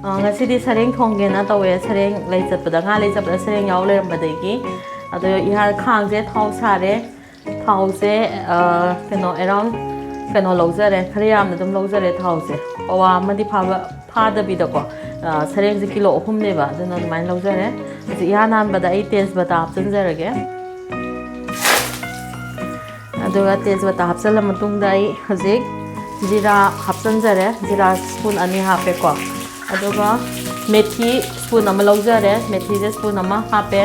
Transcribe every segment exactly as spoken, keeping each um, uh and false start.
ꯑ, ꯉꯁꯤꯗꯤ ꯁꯔꯦꯡ ꯊꯣꯡꯒꯦꯅ ꯇꯧꯋꯦ꯫ ꯁꯔꯦꯡ ꯂꯩ ꯆꯠꯄꯗ, ꯉꯥ ꯂꯩ ꯆꯠꯄꯗ ꯁꯔꯦꯡ ꯌꯥꯎ ꯂꯩꯔꯝꯕꯗꯒꯤ꯫ ꯑꯗꯣ ꯏꯍꯥꯟ ꯈꯥꯡꯁꯦ ꯊꯥꯎ ꯁꯥꯔꯦ꯫ ꯊꯥꯎꯁꯦ, ꯑ, ꯀꯩꯅꯣ, around ꯀꯩꯅꯣ ꯂꯧꯖꯔꯦ, ꯈꯔ ꯌꯥꯝꯅ ꯑꯗꯨꯝ ꯂꯧꯖꯔꯦ ꯊꯥꯎꯁꯦ꯫ ꯄꯋꯥ ꯑꯃꯗꯤ ꯐꯥꯕ, ꯐꯥꯗꯕꯤꯗꯀꯣ, ꯑ, ꯁꯔꯦꯡꯁꯦ ꯀꯤꯂꯣ ꯑꯍꯨꯝꯅꯦꯕ, ꯑꯗꯨꯅ ꯑꯗꯨꯃꯥꯏꯅ ꯂꯧꯖꯔꯦ꯫ ꯍꯧꯖꯤꯛ ꯏꯍꯥꯟ ꯍꯥꯟꯕꯗ ꯑꯩ ꯇꯦꯖꯄꯇꯥ ꯍꯥꯞꯆꯤꯟꯖꯔꯒꯦ꯫ ꯑꯗꯨꯒ ꯇꯦꯖꯄꯇꯥ ꯍꯥꯞꯆꯤꯜꯂ ꯃꯇꯨꯡꯗ ꯑꯩ ꯍꯧꯖꯤꯛ ꯖꯤꯔꯥ ꯍꯥꯞꯆꯤꯟꯖꯔꯦ꯫ ꯖꯤꯔꯥ spoon ꯑꯅꯤ ꯍꯥꯞꯄꯦꯀꯣ꯫ ꯑꯗꯨꯒ ꯃꯦꯊꯤ spoon ꯑꯃ ꯂꯧꯖꯔꯦ꯫ ꯃꯦꯊꯤꯁꯦ spoon ꯑꯃ ꯍꯥꯞꯄꯦ꯫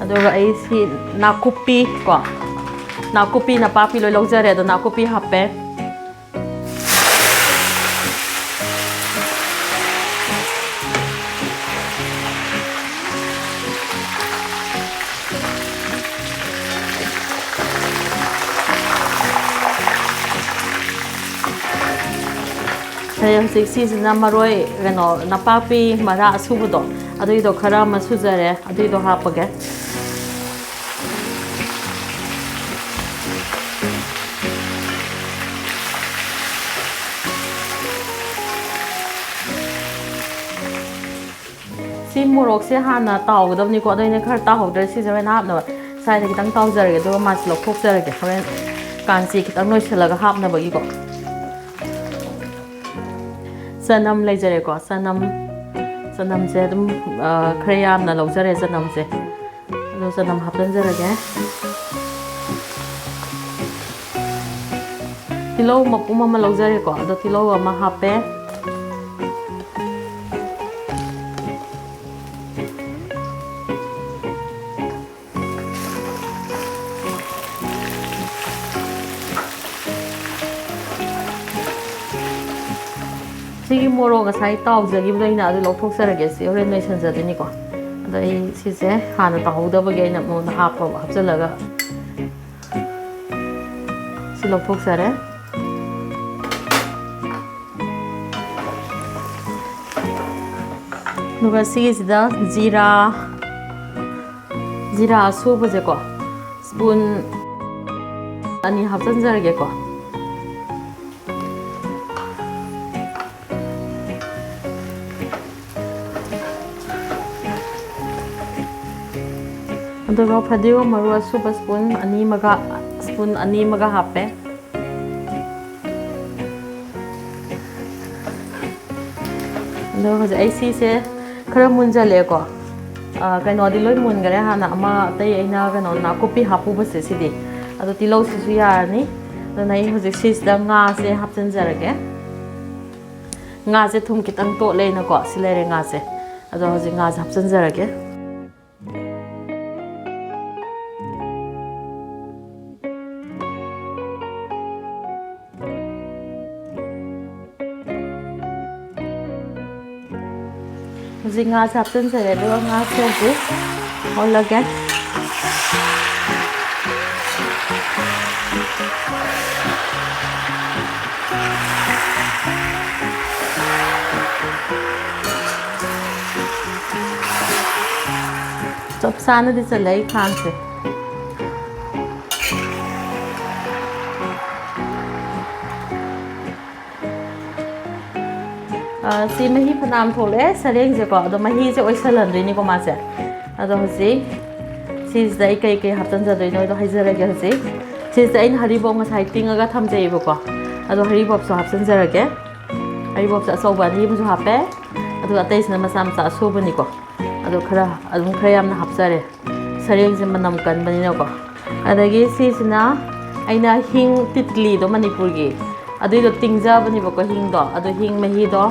ꯑꯗꯨꯒ ꯑꯩ ꯁꯤ ꯅꯥꯀꯨꯞꯄꯤ ꯀꯣ, ꯅꯥꯀꯨꯞꯄꯤ ꯅꯄꯥꯛꯄꯤ ꯂꯣꯏ ꯂꯧꯖꯔꯦ꯫ ꯑꯗꯣ ꯅꯥꯀꯨꯞꯄꯤ ꯍꯥꯞꯄꯦ꯫ ꯑꯗꯩ ꯍꯧꯖꯤꯛ ꯁꯤꯁꯤꯅ ꯃꯔꯣꯏ, ꯀꯩꯅꯣ, ꯅꯄꯥꯛꯄꯤ ꯃꯔꯥ ꯑꯁꯨꯕꯗꯣ, ꯑꯗꯨꯏꯗꯣ ꯈꯔ ꯑꯃ ꯁꯨꯖꯔꯦ, ꯑꯗꯨꯏꯗꯣ ꯍꯥꯞꯄꯒꯦ꯫ ꯁꯤ ꯃꯣꯔꯣꯛꯁꯦ ꯍꯥꯟꯅ ꯇꯥꯎꯒꯗꯕꯅꯤꯀꯣ, ꯑꯗꯣ ꯑꯩꯅ ꯈꯔ ꯇꯥꯎꯍꯧꯗ꯭ꯔꯦ, ꯁꯤꯁꯦ ꯍꯣꯔꯦꯟ ꯍꯥꯞꯅꯕ ꯁ꯭ꯋꯥꯏꯗ ꯈꯤꯇꯪ ꯇꯥꯎꯖꯔꯒꯦ, ꯑꯗꯨꯒ ꯃꯥꯁꯤ ꯂꯧꯊꯣꯛꯆꯔꯒꯦ ꯍꯣꯔꯦꯟ ꯀꯥꯟꯆꯤ ꯈꯤꯇꯪ ꯅꯣꯏꯁꯤꯜꯂꯒ ꯍꯥꯞꯅꯕꯒꯤꯀꯣ꯫ ꯆꯅꯝ ꯂꯩꯖꯔꯦꯀꯣ, ꯆꯅꯝ, ꯆꯅꯝꯁꯦ ꯑꯗꯨꯝ, ꯑ, ꯈꯔ ꯌꯥꯝꯅ ꯂꯧꯖꯔꯦ ꯆꯅꯝꯁꯦ꯫ ꯑꯗꯣ ꯆꯅꯝ ꯍꯥꯞꯆꯤꯟꯖꯔꯒꯦ꯫ ꯇꯤꯜꯍꯧ ꯃꯄꯨꯝ ꯑꯃ ꯂꯧꯖꯔꯦꯀꯣ, ꯑꯗꯣ ꯇꯤꯜꯍꯧ ꯑꯃ ꯍꯥꯞꯄꯦ꯫ ꯁꯤꯒꯤ ꯃꯣꯔꯣꯛ ꯉꯁꯥꯏ ꯇꯥꯎꯖꯈꯤꯕꯗꯣ ꯑꯩꯅ ꯑꯗꯨ ꯂꯧꯊꯣꯛꯆꯔꯒꯦ, ꯁꯤ ꯍꯣꯔꯦꯟ ꯅꯣꯏꯁꯟꯖꯗꯣꯏꯅꯤꯀꯣ꯫ ꯑꯗꯣ ꯑꯩ ꯁꯤꯁꯦ ꯍꯥꯟꯅ ꯇꯥꯎꯍꯧꯗꯕꯒꯤ ꯑꯩꯅ ꯃꯉꯣꯟꯗ ꯍꯥꯞꯄ, ꯍꯥꯞꯆꯤꯜꯂꯒ ꯁꯤ ꯂꯧꯊꯣꯛꯆꯔꯦ꯫ ꯑꯗꯨꯒ ꯁꯤꯒꯤꯁꯤꯗ ꯖꯤꯔꯥ, ꯖꯤꯔꯥ ꯑꯁꯨꯕꯁꯦꯀꯣ, spoon ꯑꯅꯤ ꯍꯥꯞꯆꯤꯟꯖꯔꯒꯦꯀꯣ꯫ ꯑꯗꯨꯒ ꯐꯗꯤꯒꯣꯝ ꯃꯔꯨ ꯑꯁꯨꯕ spoon ꯑꯅꯤ ꯑꯃꯒ, spoon ꯑꯅꯤ ꯑꯃꯒ ꯍꯥꯞꯄꯦ꯫ ꯑꯗꯣ ꯍꯧꯖꯤꯛ ꯑꯩ ꯁꯤꯁꯦ ꯈꯔ ꯃꯨꯟꯖꯜꯂꯛꯑꯦꯀꯣ꯫ ꯑ, ꯀꯩꯅꯣꯗꯤ ꯂꯣꯏ ꯃꯨꯟꯈꯔꯦ, ꯍꯥꯟꯅ ꯑꯃ ꯑꯇꯩ ꯑꯩꯅ ꯀꯩꯅꯣ ꯅꯥꯀꯨꯞꯄꯤ ꯍꯥꯞꯄꯨꯕꯁꯦ ꯁꯤꯗꯤ꯫ ꯑꯗꯣ ꯇꯤꯜꯍꯧꯁꯤꯁꯨ ꯌꯥꯔꯅꯤ꯫ ꯑꯗꯨꯅ ꯑꯩ ꯍꯧꯖꯤꯛ ꯁꯤꯁꯤꯗ ꯉꯥꯁꯦ ꯍꯥꯞꯆꯤꯟꯖꯔꯒꯦ꯫ ꯉꯥꯁꯦ ꯊꯨꯝ ꯈꯤꯇꯪ ꯇꯣꯠꯂꯦꯅꯀꯣ, ꯁꯤ ꯂꯩꯔꯦ ꯉꯥꯁꯦ꯫ ꯑꯗꯣ ꯍꯧꯖꯤꯛ ꯉꯥꯁꯦ ꯍꯥꯞꯆꯤꯟꯖꯔꯒꯦ꯫ ꯍꯧꯖꯤꯛ ꯉꯥꯁꯦ ꯍꯥꯞꯆꯤꯟꯖꯔꯦ, ꯑꯗꯨꯒ ꯉꯥꯁꯦ ꯍꯧꯖꯤꯛ ꯑꯣꯠꯂꯒꯦ꯫ ꯆꯞ ꯆꯥꯅꯗꯤ ꯆꯜꯂꯦ ꯑꯩ ꯈꯥꯡꯁꯦ꯫ ꯑ, ꯁꯤ ꯃꯍꯤ ꯐꯅꯌꯥꯝ ꯊꯣꯛꯂꯛꯑꯦ ꯁꯔꯦꯡꯁꯦꯀꯣ, ꯑꯗꯣ ꯃꯍꯤꯁꯦ ꯑꯣꯏꯁꯜꯍꯟꯗꯣꯏꯅꯤꯀꯣ ꯃꯥꯁꯦ꯫ ꯑꯗꯣ ꯍꯧꯖꯤꯛ ꯁꯤꯁꯤꯗ ꯑꯩ ꯀꯩ ꯀꯩ ꯍꯥꯞꯆꯤꯟꯖꯗꯣꯏꯅꯣꯗꯣ ꯍꯥꯏꯖꯔꯒꯦ꯫ ꯍꯧꯖꯤꯛ ꯁꯤꯁꯤꯗ ꯑꯩꯅ ꯍꯔꯤꯕꯣꯞ ꯉꯁꯥꯏ ꯇꯤꯡꯉꯒ ꯊꯝꯖꯩꯕꯀꯣ, ꯑꯗꯣ ꯍꯔꯤꯕꯣꯞꯁꯨ ꯍꯥꯞꯆꯤꯟꯖꯔꯒꯦ꯫ ꯍꯔꯤꯕꯣꯞꯁꯦ ꯑꯆꯧꯕ ꯑꯅꯤ ꯑꯃꯁꯨ ꯍꯥꯞꯄꯦ, ꯑꯗꯨꯒ ꯑꯇꯩꯁꯤꯅ ꯃꯆꯥ ꯃꯆꯥ ꯑꯁꯨꯕꯅꯤꯀꯣ꯫ ꯑꯗꯣ ꯈꯔ, ꯑꯗꯨꯝ ꯈꯔ ꯌꯥꯝꯅ ꯍꯥꯞꯆꯔꯦ꯫ ꯁꯔꯦꯡꯁꯦ ꯃꯅꯝ ꯀꯟꯕꯅꯤꯅꯀꯣ꯫ ꯑꯗꯒꯤ ꯁꯤꯁꯤꯅ ꯑꯩꯅ ꯍꯤꯡ ꯇꯤꯠꯂꯤꯗꯣ ꯃꯅꯤꯄꯨꯔꯒꯤ, ꯑꯗꯨꯏꯗꯣ ꯇꯤꯡꯖꯕꯅꯦꯕꯀꯣ, ꯍꯤꯡꯗꯣ꯫ ꯑꯗꯣ ꯍꯤꯡ ꯃꯍꯤꯗꯣ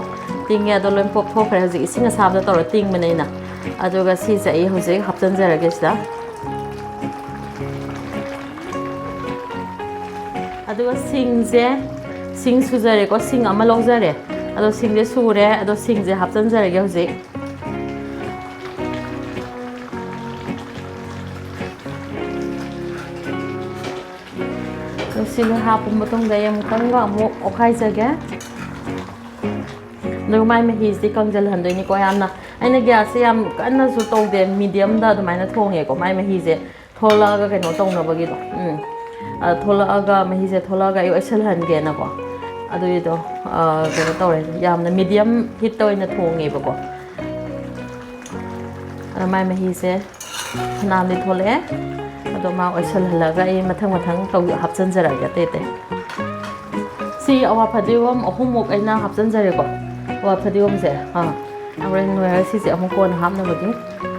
ꯇꯤꯡꯉꯦ, ꯑꯗꯣ ꯂꯣꯏ ꯄꯣꯞꯊꯣꯛꯈ꯭ꯔꯦ꯫ ꯍꯧꯖꯤꯛ ꯏꯁꯤꯡ ꯑꯁꯥꯕꯗ ꯇꯧꯔ ꯇꯤꯡꯕꯅꯦ ꯑꯩꯅ꯫ ꯑꯗꯨꯒ ꯁꯤꯁꯦ ꯑꯩ ꯍꯧꯖꯤꯛ ꯍꯥꯞꯆꯤꯟꯖꯔꯒꯦ ꯁꯤꯗ꯫ ꯑꯗꯨꯒ ꯁꯤꯡꯁꯦ, ꯁꯤꯡ ꯁꯨꯖꯔꯦꯀꯣ, ꯁꯤꯡ ꯑꯃ ꯂꯧꯖꯔꯦ꯫ ꯑꯗꯣ ꯁꯤꯡꯁꯦ ꯁꯨꯔꯦ, ꯑꯗꯣ ꯁꯤꯡꯁꯦ ꯍꯥꯞꯆꯤꯟꯖꯔꯒꯦ ꯍꯧꯖꯤꯛ꯫ ꯑꯗꯣ ꯁꯤꯒ ꯍꯥꯞꯄ ꯃꯇꯨꯡꯗ ꯑꯩ ꯑꯃꯨꯛꯇꯪꯒ ꯑꯃꯨꯛ ꯑꯣꯠꯈꯥꯏꯖꯒꯦ꯫ ꯑꯗꯨꯒ ꯃꯥꯏ ꯃꯍꯤꯁꯤꯗꯤ ꯀꯪꯖꯜꯍꯟꯗꯣꯏꯅꯤꯀꯣ ꯌꯥꯝꯅ꯫ ꯑꯩꯅ ꯒ꯭ꯌꯥꯁꯁꯦ ꯌꯥꯝ ꯀꯟꯅꯁꯨ ꯇꯧꯗꯦ, ꯃꯤꯗꯤꯌꯝꯗ ꯑꯗꯨꯃꯥꯏꯅ ꯊꯣꯡꯉꯦꯀꯣ꯫ ꯃꯥꯏ ꯃꯍꯤꯁꯦ ꯊꯣꯛꯂꯛꯑꯒ ꯀꯩꯅꯣ ꯇꯧꯅꯕꯒꯤꯗꯣ, ꯎꯝ, ꯑ, ꯊꯣꯛꯂꯛꯑꯒ, ꯃꯍꯤꯁꯦ ꯊꯣꯛꯂꯛꯑꯒ ꯑꯩ ꯑꯣꯏꯁꯜꯍꯟꯒꯦꯅꯀꯣ꯫ ꯑꯗꯨꯒꯤꯗꯣ, ꯑ, ꯀꯩꯅꯣ ꯇꯧꯔꯦ, ꯌꯥꯝꯅ ꯃꯤꯗꯤꯌꯝ ꯍꯤꯠꯇ ꯑꯣꯏꯅ ꯊꯣꯡꯉꯦꯕꯀꯣ꯫ ꯑꯗ ꯃꯥꯏ ꯃꯍꯤꯁꯦ ꯐꯅꯥꯝꯗꯤ ꯊꯣꯛꯂꯛꯑꯦ꯫ ꯑꯗꯣ ꯃꯥ ꯑꯣꯏꯁꯜꯍꯜꯂꯒ ꯑꯩ ꯃꯊꯪ ꯃꯊꯪ ꯇꯧ ꯍꯥꯞꯆꯤꯟꯖꯔꯛꯑꯒꯦ ꯑꯇꯩ ꯑꯇꯩ꯫ ꯁꯤ ꯑꯋꯥ ꯐꯗꯤꯒꯣꯝ ꯑꯍꯨꯝꯃꯨꯛ ꯑꯩꯅ ꯍꯥꯞꯆꯤꯟꯖꯔꯦꯀꯣ꯫ ꯑꯋꯥ ꯐꯗꯤꯒꯣꯝꯁꯦ, ꯑꯥ, ꯍꯣꯔꯦꯟ ꯂꯣꯏꯔꯒ ꯁꯤꯁꯦ ꯑꯃꯨꯛ ꯀꯣꯟꯅ ꯍꯥꯞꯅꯕꯒꯤ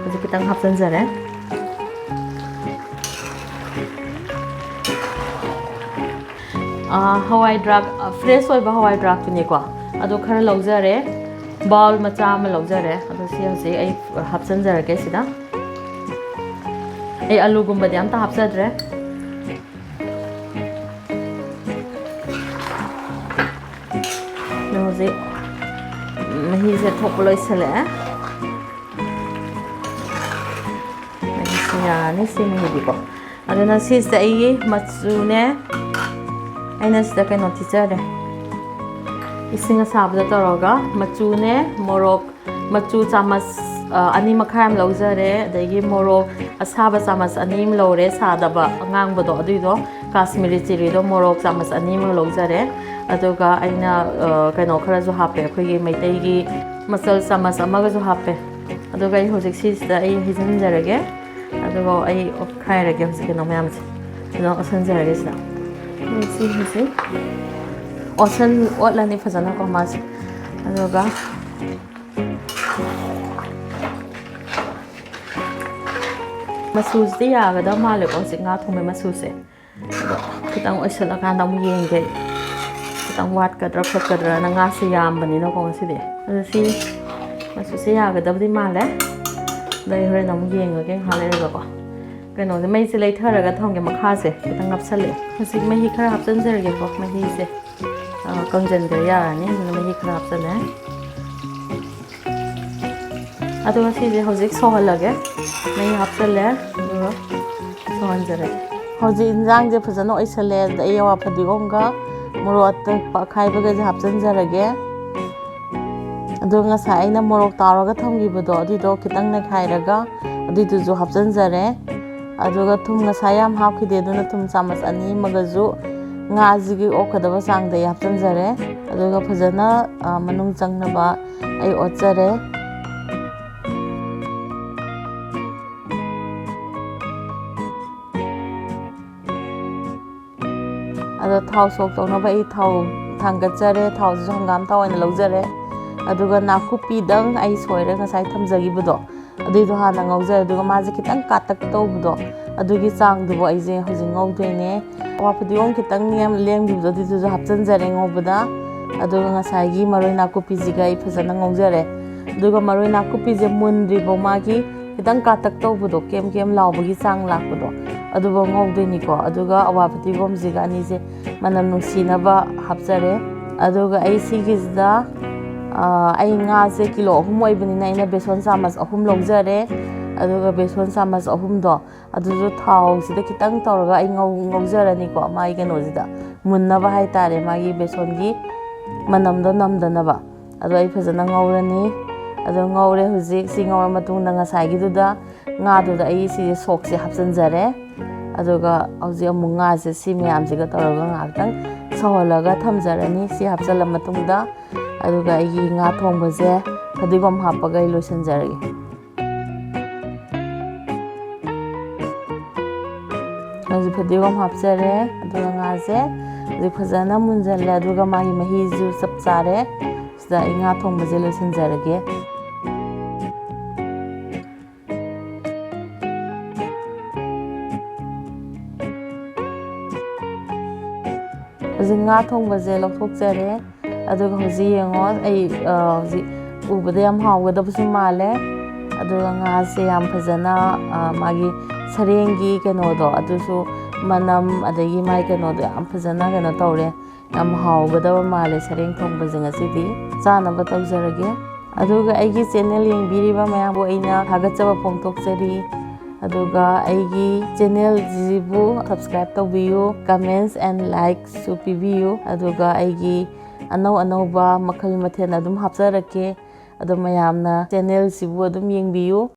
ꯍꯧꯖꯤꯛ ꯈꯤꯇꯪ ꯍꯥꯞꯆꯤꯟꯖꯔꯦ꯫ ꯑꯥ, ꯍꯋꯥꯏ ꯗ꯭ꯔꯥꯛ, ꯑꯥ, fresh ꯑꯣꯏꯕ ꯍꯋꯥꯏ ꯗ꯭ꯔꯥꯛꯇꯨꯅꯤꯀꯣ꯫ ꯑꯗꯣ ꯈꯔ ꯂꯧꯖꯔꯦ, bowl ꯃꯆꯥ ꯑꯃ ꯂꯧꯖꯔꯦ꯫ ꯑꯗꯣ ꯁꯤ ꯍꯧꯖꯤꯛ ꯑꯩ ꯍꯥꯞꯆꯤꯟꯖꯔꯒꯦ ꯁꯤꯗ꯫ ꯑꯩ ꯑꯂꯨꯒꯨꯝꯕꯗꯤ ꯑꯝꯇ ꯍꯥꯞꯆꯗ꯭ꯔꯦ꯫ ꯑꯗꯣ ꯍꯧꯖꯤꯛ ꯃꯍꯤꯁꯦ ꯊꯣꯛꯄ ꯂꯣꯏꯁꯤꯜꯂꯛꯑꯦ꯫ ꯃꯍꯤꯁꯤ ꯌꯥꯔꯅꯤ, ꯁꯤ ꯃꯍꯤꯗꯤꯀꯣ꯫ ꯑꯗꯨꯅ ꯁꯤꯁꯦ ꯑꯩꯒꯤ ꯃꯆꯨꯅꯦ꯫ ꯑꯩꯅ ꯁꯤꯗ ꯀꯩꯅꯣ ꯊꯤꯠꯆꯔꯦ, ꯏꯁꯤꯡ ꯑꯁꯥꯕꯗ ꯇꯧꯔꯒ ꯃꯆꯨꯅꯦ, ꯃꯣꯔꯣꯛ ꯃꯆꯨ ꯆꯥꯃꯁ, ꯑ, ꯑꯅꯤ ꯃꯈꯥꯏ ꯑꯃ ꯂꯧꯖꯔꯦ꯫ ꯑꯗꯒꯤ ꯃꯣꯔꯣꯛ ꯑꯁꯥꯕ ꯆꯥꯃꯁ ꯑꯅꯤ ꯑꯃ ꯂꯧꯔꯦ, ꯁꯥꯗꯕ ꯑꯉꯥꯡꯕꯗꯣ, ꯑꯗꯨꯏꯗꯣ, ꯀꯥꯁꯃꯤꯔꯤ ꯆꯤꯂꯤꯗꯣ ꯃꯣꯔꯣꯛ ꯆꯥꯃꯁ ꯑꯅꯤ ꯑꯃ ꯂꯧꯖꯔꯦ꯫ ꯑꯗꯨꯒ ꯑꯩꯅ, ꯑ, ꯀꯩꯅꯣ ꯈꯔꯁꯨ ꯍꯥꯞꯄꯦ, ꯑꯩꯈꯣꯏꯒꯤ ꯃꯩꯇꯩꯒꯤ ꯃꯆꯜ ꯆꯥꯃꯁ ꯑꯃꯒꯁꯨ ꯍꯥꯞꯄꯦ꯫ ꯑꯗꯨꯒ ꯑꯩ ꯍꯧꯖꯤꯛ ꯁꯤꯁꯤꯗ ꯑꯩ ꯍꯩꯖꯤꯟꯖꯔꯒꯦ꯫ ꯑꯗꯨꯒ ꯑꯩ ꯑꯣꯠꯈꯥꯏꯔꯒꯦ ꯍꯧꯖꯤꯛ ꯀꯩꯅꯣ ꯃꯌꯥꯝꯁꯦ꯫ ꯀꯩꯅꯣ ꯑꯣꯠꯁꯟꯖꯔꯒꯦ ꯁꯤꯗ꯫ ꯁꯤ ꯍꯧꯖꯤꯛ ꯑꯣꯠꯁꯟ-, ꯑꯣꯠꯂꯅꯤ ꯐꯖꯅꯀꯣ ꯃꯥꯁꯦ꯫ ꯑꯗꯨꯒ ꯃꯆꯨꯁꯤꯗꯤ ꯌꯥꯒꯗꯕ ꯃꯥꯜꯂꯦꯀꯣ, ꯍꯧꯖꯤꯛ ꯉꯥ ꯊꯣꯡꯕꯩ ꯃꯆꯨꯁꯦ꯫ ꯑꯗꯣ ꯈꯤꯇꯪ ꯑꯣꯏꯁꯜꯂꯀꯥꯟꯗ ꯑꯃꯨꯛ ꯌꯦꯡꯒꯦ, ꯈꯤꯇꯪ ꯋꯥꯠꯀꯗ꯭ꯔꯥ ꯈꯣꯠꯀꯗ꯭ꯔꯥꯅ, ꯉꯥꯁꯦ ꯌꯥꯝꯕꯅꯤꯅꯀꯣ ꯉꯁꯤꯗꯤ꯫ ꯑꯗꯣ ꯁꯤ ꯃꯆꯨꯁꯦ ꯌꯥꯒꯗꯕꯗꯤ ꯃꯥꯜꯂꯦ꯫ ꯑꯗꯣ ꯑꯩ ꯍꯣꯔꯦꯟ ꯑꯃꯨꯛ ꯌꯦꯡꯉꯒꯦ ꯉꯥꯏꯍꯥꯛ ꯂꯩꯔꯒꯀꯣ꯫ ꯀꯩꯅꯣꯁꯦ, ꯃꯩꯁꯦ ꯂꯩꯊꯔꯒ ꯊꯝꯒꯦ, ꯃꯈꯥꯁꯦ ꯈꯤꯇꯪ ꯅꯞꯁꯜꯂꯛꯑꯦ꯫ ꯍꯧꯖꯤꯛ ꯃꯍꯤ ꯈꯔ ꯍꯥꯞꯆꯤꯟꯖꯔꯒꯦꯀꯣ, ꯃꯍꯤꯁꯦ, ꯑ, ꯀꯪꯁꯤꯟꯈ꯭ꯔꯦ, ꯌꯥꯔꯅꯤ꯫ ꯑꯗꯨꯅ ꯃꯍꯤ ꯈꯔ ꯍꯥꯞꯆꯤꯜꯂꯦ꯫ ꯑꯗꯨꯒ ꯁꯤꯁꯦ ꯍꯧꯖꯤꯛ ꯁꯧꯍꯜꯂꯒꯦ꯫ ꯃꯍꯤ ꯍꯥꯞꯆꯤꯜꯂꯦ, ꯑꯗꯨꯒ ꯁꯧꯍꯟꯖꯔꯒꯦ꯫ ꯍꯧꯖꯤꯛ ꯏꯟꯖꯥꯡꯁꯦ ꯐꯖꯅ ꯑꯣꯏꯁꯜꯂꯦ꯫ ꯑꯗꯨꯗ ꯑꯩ ꯑꯋꯥ ꯐꯗꯤꯒꯣꯝꯒ ꯃꯣꯔꯣꯛ ꯑꯇꯦꯛꯄ ꯑꯈꯥꯏꯕꯒꯁꯦ ꯍꯥꯞꯆꯤꯟꯖꯔꯒꯦ꯫ ꯑꯗꯨꯒ ꯉꯁꯥꯏ ꯑꯩꯅ ꯃꯣꯔꯣꯛ ꯇꯥꯎꯔꯒ ꯊꯝꯈꯤꯕꯗꯣ, ꯑꯗꯨꯏꯗꯣ ꯈꯤꯇꯪ ꯅꯩꯈꯥꯏꯔꯒ ꯑꯗꯨꯏꯗꯨꯁꯨ ꯍꯥꯞꯆꯤꯟꯖꯔꯦ꯫ ꯑꯗꯨꯒ ꯊꯨꯝ ꯉꯁꯥꯏ ꯌꯥꯝ ꯍꯥꯞꯈꯤꯗꯦ, ꯑꯗꯨꯅ ꯊꯨꯝ ꯆꯥꯃꯁ ꯑꯅꯤ ꯑꯃꯒꯁꯨ ꯉꯥꯁꯤꯒꯤ ꯑꯣꯛꯀꯗꯕ ꯆꯥꯡꯗ ꯑꯩ ꯍꯥꯞꯆꯤꯟꯖꯔꯦ꯫ ꯑꯗꯨꯒ ꯐꯖꯅ, ꯑ, ꯃꯅꯨꯡ ꯆꯪꯅꯕ ꯑꯩ ꯑꯣꯠꯆꯔꯦ꯫ ꯊꯥꯎ ꯁꯣꯛ ꯇꯧꯅꯕ ꯑꯩ ꯊꯥꯎ ꯊꯥꯡꯒꯠꯆꯔꯦ꯫ ꯊꯥꯎꯁꯤꯁꯨ ꯍꯪꯒꯥꯝ ꯊꯥꯎ ꯑꯣꯏꯅ ꯂꯧꯖꯔꯦ꯫ ꯑꯗꯨꯒ ꯅꯥꯀꯨꯞꯄꯤꯗꯪ ꯑꯩ ꯁꯣꯏꯔ ꯉꯁꯥꯏ ꯊꯝꯖꯈꯤꯕꯗꯣ, ꯑꯗꯨꯏꯗꯣ ꯍꯥꯟꯅ ꯉꯧꯖꯔꯦ꯫ ꯑꯗꯨꯒ ꯃꯥꯁꯦ ꯈꯤꯇꯪ ꯀꯥꯇꯛ ꯇꯧꯕꯗꯣ, ꯑꯗꯨꯒꯤ ꯆꯥꯡꯗꯨꯕꯨ ꯑꯩꯁꯦ ꯍꯧꯖꯤꯛ ꯉꯧꯗꯣꯏꯅꯦ꯫ ꯑꯋꯥ ꯐꯗꯤꯒꯣꯝ ꯈꯤꯇꯪ ꯂꯦꯝ-, ꯂꯦꯝꯈꯤꯕꯗꯣ, ꯑꯗꯨꯗꯨꯁꯨ ꯍꯥꯞꯆꯤꯟꯖꯔꯦ ꯉꯧꯕꯗ꯫ ꯑꯗꯨꯒ ꯉꯁꯥꯏꯒꯤ ꯃꯔꯣꯏ ꯅꯥꯀꯨꯞꯄꯤꯁꯤꯒ ꯑꯩ ꯐꯖꯅ ꯉꯧꯖꯔꯦ꯫ ꯑꯗꯨꯒ ꯃꯔꯣꯏ ꯅꯥꯀꯨꯞꯄꯤꯁꯦ ꯃꯨꯟꯗ꯭ꯔꯤꯐꯥꯎ ꯃꯥꯒꯤ ꯈꯤꯇꯪ ꯀꯥꯇꯛ ꯇꯧꯕꯗꯣ, ꯀꯦꯝ ꯀꯦꯝ ꯂꯥꯎꯕꯒꯤ ꯆꯥꯡ ꯂꯥꯛꯄꯗꯣ, ꯑꯗꯨꯐꯥꯎ ꯉꯧꯗꯣꯏꯅꯤꯀꯣ꯫ ꯑꯗꯨꯒ ꯑꯋꯥ ꯐꯗꯤꯒꯣꯝꯁꯤꯒ ꯑꯅꯤꯁꯦ ꯃꯅꯝ ꯅꯨꯡꯁꯤꯅꯕ ꯍꯥꯞꯆꯔꯦ꯫ ꯑꯗꯨꯒ ꯑꯩ ꯁꯤꯒꯤꯁꯤꯗ, ꯑꯥ, ꯑꯩ ꯉꯥꯁꯦ ꯀꯤꯂꯣ ꯑꯍꯨꯝ ꯑꯣꯏꯕꯅꯤꯅ ꯑꯩꯅ ꯕꯦꯁꯣꯟ ꯆꯥꯃꯁ ꯑꯍꯨꯝ ꯂꯧꯖꯔꯦ꯫ ꯑꯗꯨꯒ ꯕꯦꯁꯣꯟ ꯆꯥꯃꯁ ꯑꯍꯨꯝꯗꯣ ꯑꯗꯨꯁꯨ ꯊꯥꯎꯁꯤꯗ ꯈꯤꯇꯪ ꯇꯧꯔꯒ ꯑꯩ ꯉꯧ-, ꯉꯧꯖꯔꯅꯤꯀꯣ, ꯃꯥꯒꯤ ꯀꯩꯅꯣꯁꯤꯗ ꯃꯨꯟꯅꯕ ꯍꯥꯏꯇꯥꯔꯦ, ꯃꯥꯒꯤ ꯕꯦꯁꯣꯟꯒꯤ ꯃꯅꯝꯗꯣ ꯅꯝꯗꯅꯕ꯫ ꯑꯗꯣ ꯑꯩ ꯐꯖꯅ ꯉꯧꯔꯅꯤ꯫ ꯑꯗꯣ ꯉꯧꯔꯦ ꯍꯧꯖꯤꯛ꯫ ꯁꯤ ꯉꯧꯔ ꯃꯇꯨꯡꯗ ꯉꯁꯥꯏꯒꯤꯗꯨꯗ, ꯉꯥꯗꯨꯗ ꯑꯩ ꯁꯤꯁꯦ ꯁꯣꯛꯁꯦ ꯍꯥꯞꯆꯤꯟꯖꯔꯦ꯫ ꯑꯗꯨꯒ ꯍꯧꯖꯤꯛ ꯑꯃꯨꯛ ꯉꯥꯁꯦ ꯁꯤ ꯃꯌꯥꯝꯁꯤꯒ ꯇꯧꯔꯒ ꯉꯥꯏꯍꯥꯛꯇꯪ ꯁꯧꯍꯜꯂꯒ ꯊꯝꯖꯔꯅꯤ꯫ ꯁꯤ ꯍꯥꯞꯆꯤꯜꯂ ꯃꯇꯨꯡꯗ, ꯑꯗꯨꯒ ꯑꯩꯒꯤ ꯉꯥ ꯊꯣꯡꯕꯁꯦ ꯐꯗꯤꯒꯣꯝ ꯍꯥꯞꯄꯒ ꯑꯩ ꯂꯣꯏꯁꯤꯟꯖꯔꯒꯦ꯫ ꯍꯧꯖꯤꯛ ꯐꯗꯤꯒꯣꯝ ꯍꯥꯞꯆꯔꯦ꯫ ꯑꯗꯨꯒ ꯉꯥꯁꯦ ꯍꯧꯖꯤꯛ ꯐꯖꯅ ꯃꯨꯟꯖꯜꯂꯦ꯫ ꯑꯗꯨꯒ ꯃꯥꯒꯤ ꯃꯍꯤꯁꯨ ꯆꯞ ꯆꯥꯔꯦ꯫ ꯁꯤꯗ ꯑꯩ ꯉꯥ ꯊꯣꯡꯕꯁꯦ ꯂꯣꯏꯁꯤꯟꯖꯔꯒꯦ꯫ ꯍꯧꯖꯤꯛ ꯉꯥ ꯊꯣꯡꯕꯁꯦ ꯂꯧꯊꯣꯛꯆꯔꯦ꯫ ꯑꯗꯨꯒ ꯍꯧꯖꯤꯛ ꯌꯦꯡꯉꯣ, ꯑꯩ, ꯑ, ꯍꯧꯖꯤꯛ ꯎꯕꯗ ꯌꯥꯝ ꯍꯥꯎꯒꯗꯕꯁꯨ ꯃꯥꯜꯂꯦ꯫ ꯑꯗꯨꯒ ꯉꯥꯁꯦ ꯌꯥꯝ ꯐꯖꯅ, ꯑ, ꯃꯥꯒꯤ ꯁꯔꯦꯡꯒꯤ ꯀꯩꯅꯣꯗꯣ, ꯑꯗꯨꯁꯨ ꯃꯅꯝ, ꯑꯗꯒꯤ ꯃꯥꯒꯤ ꯀꯩꯅꯣꯗꯣ ꯌꯥꯝ ꯐꯖꯅ ꯀꯩꯅꯣ ꯇꯧꯔꯦ꯫ ꯌꯥꯝ ꯍꯥꯎꯒꯗꯕ ꯃꯥꯜꯂꯦ ꯁꯔꯦꯡ ꯊꯣꯡꯕꯁꯦ ꯉꯁꯤꯗꯤ꯫ ꯆꯥꯅꯕ ꯇꯧꯖꯔꯒꯦ꯫ ꯑꯗꯨꯒ ꯑꯩꯒꯤ channel ꯌꯦꯡꯕꯤꯔꯤꯕ ꯃꯌꯥꯝꯕꯨ ꯑꯩꯅ ꯊꯥꯒꯠꯆꯕ ꯐꯣꯡꯗꯣꯛꯆꯔꯤ꯫ ꯑꯗꯨꯒ ꯑꯩꯒꯤ channelꯁꯤꯕꯨ subscribe ꯇꯧꯕꯤꯌꯨ, comments and likesꯁꯨ ꯄꯤꯕꯤꯌꯨ꯫ ꯑꯗꯨꯒ ꯑꯩꯒꯤ ꯑꯅꯧ ꯑꯅꯧꯕ ꯃꯈꯜ ꯃꯊꯦꯜ ꯑꯗꯨꯝ ꯍꯥꯞꯆꯔꯛꯀꯦ꯫ ꯑꯗꯣ ꯃꯌꯥꯝꯅ channelꯁꯤꯕꯨ ꯑꯗꯨꯝ ꯌꯦꯡꯕꯤꯌꯨ꯫